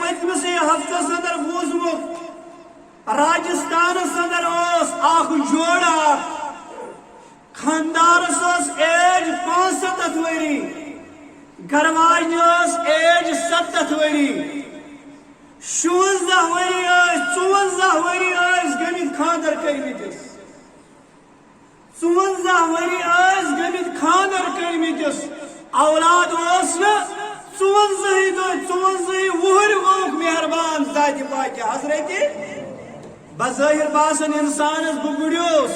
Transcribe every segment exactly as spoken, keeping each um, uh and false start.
پٔتمِسٕے ہفتس اندر بوٗزمُت، راجستانس اندر اوس اکھ جوڑا، خاندارس ٲس ایج پانٛژستتھ ؤری، گرواجنہِ ٲس ایج ستتھ ؤری۔ شُونٛزاہ ؤری ٲسۍ، ژُوَنٛزاہ ؤری ٲسۍ گٔمٕتۍ خانٛدر کٔرمٕتِس۔ ژُوَنٛزاہ ؤری ٲسۍ گٔمٕتۍ خانٛدر کٔرمٕتِس۔ اولاد اوس نہٕ۔ ژُوَنٛزاہٕے دۄہ، ژُوَنٛزاہٕے وُہٕرۍ گوٚوُکھ مہربان ذاتِ پاکہِ حضرتِ۔ بظٲہِر باسان اِنسانس بہٕ بُڈیوس۔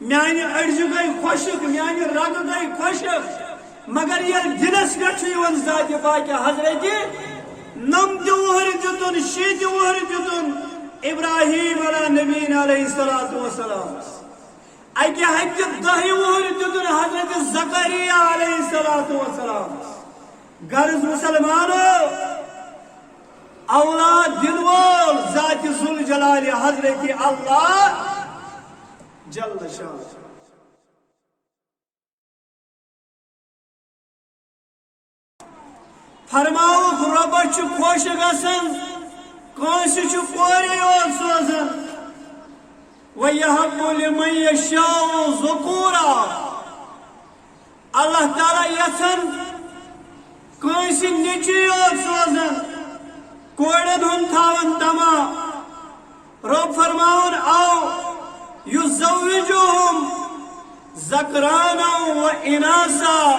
میانہِ أڈجہِ گٔے خۄشک، میانہِ رگہٕ گٔے خۄشک، مگر ییٚلہِ دِلس پٮ۪ٹھ چھُ یِوان ذاتِ پاکہِ حضرتِ، نَمتہِ وُہٕرۍ دیُتُن، شیٖتہِ وُہٕرۍ دیُتُن ابراہیم علیٰ نبینا علیہ الصلوۃ والسلام۔ اَکہِ ہَتہِ دَہہِ وُہٕرۍ دیُتُن حضرت زکریا علیہ الصلوۃ والسلام۔ غرض مسلمانو، اولاد دِنہٕ وول ذاتِ ذوالجلالِ حضرتِ اللہ جل شانہ۔ فرماوُکھ، رۄبس چھُ خۄش گژھان، کٲنٛسہِ چھُ کورے یوت سوزان۔ وَيَهَبُ لِمَن يَشَاءُ ذُكُورًا۔ اللہ تعالیٰ یژھان کٲنٛسہِ نیٚچوٗ یوت سوزان، کورٮ۪ن ہُنٛد تھاوان تما۔ رۄب فرماوان، او یُزَوِّجُهُمْ ذَكْرَانًا وَإِنَاثًا۔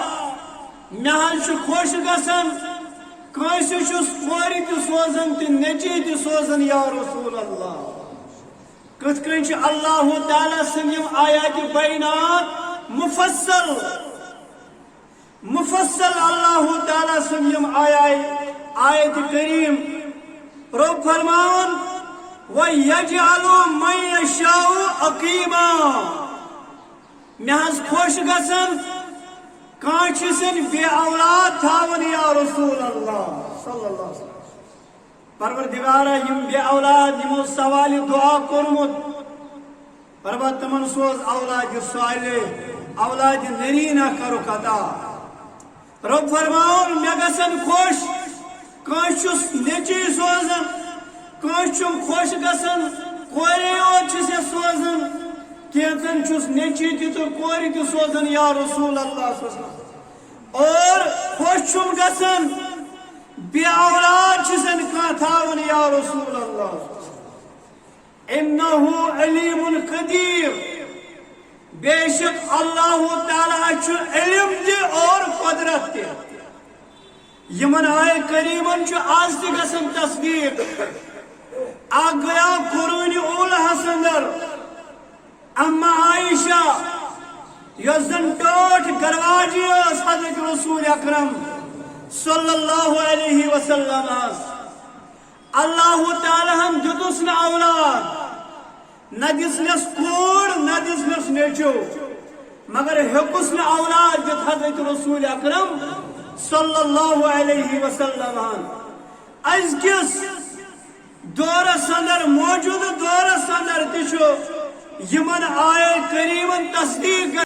مےٚ حظ چھُ خۄش گژھان کٲنٛسہِ چھُس کورِ تہِ سوزان تہٕ نیٚچوٗ تہِ سوزان، یا رسول اللہ۔ کِتھ کٔنۍ چھِ اللہ تعالیٰ سٕنٛدۍ یِم آیاتِ بینات مفصل، مفصل اللہ تعالیٰ سٕنٛدۍ یِم آیات، آیتِ کریم، رۄب فرماوان، وَيَجْعَلُ مَن يَشَاءُ عَقِيمًا۔ مےٚ حظ خۄش گژھان کانٛہہ چھِ سن بے اولاد تھاوان، یا رسول اللہ صلی اللہ علیہ وسلم۔ پروردگارا، یِم بے اولاد، یِمو سوالِ دعا کوٚرمُت، پروردگار تِمن سوز اولادِ صالح، اولادِ نرینہ کرُکھ عطا۔ رۄب فرماوُن، مےٚ گژھن خۄش، کٲنٛسہِ چھُس نیٚچوٗ سوزان، کٲنٛسہِ چھُم خۄش گژھان کورے یوت چھُس یہِ سوزان، کینٛژن چھُس نیٚچوٗ تہِ تہٕ کورِ تہِ سوزان، یا رسول اللہ صلی اللہ علیہ وسلم۔ اور خۄش چھُم گژھان بے اولاد چھُسن کانٛہہ تھاوان، یا رسول اللہ۔ انہ علیم قدیر، بے شک اللہ تعالیٰ چھُ علم تہِ اور قدرت تہِ۔ یِمن آیہِ کریمن چھُ آز تہِ گژھان تصدیق۔ اکھ گٔیاو قرون اولاہس اندر اما عائشہ، یۄس زن ٹٲٹھ گرواجی ٲس حضرت رسول اکرم صلی اللہ علیہ وسلم ٲس۔ اللہ تعالیٰ ہن دیُتُس نہٕ اولاد، نہ دِژنس کوٗر، نہ دِژنس نیٚچو، مگر ہیوٚکُس نہٕ اولاد دِتھ حضرت رسول اکرم صلی اللہ علیہ وسلم ہن۔ أزکِس دورس اندر، موجودٕ دورس اندر تہِ چھُ یِمن آیے کریمن تصدیق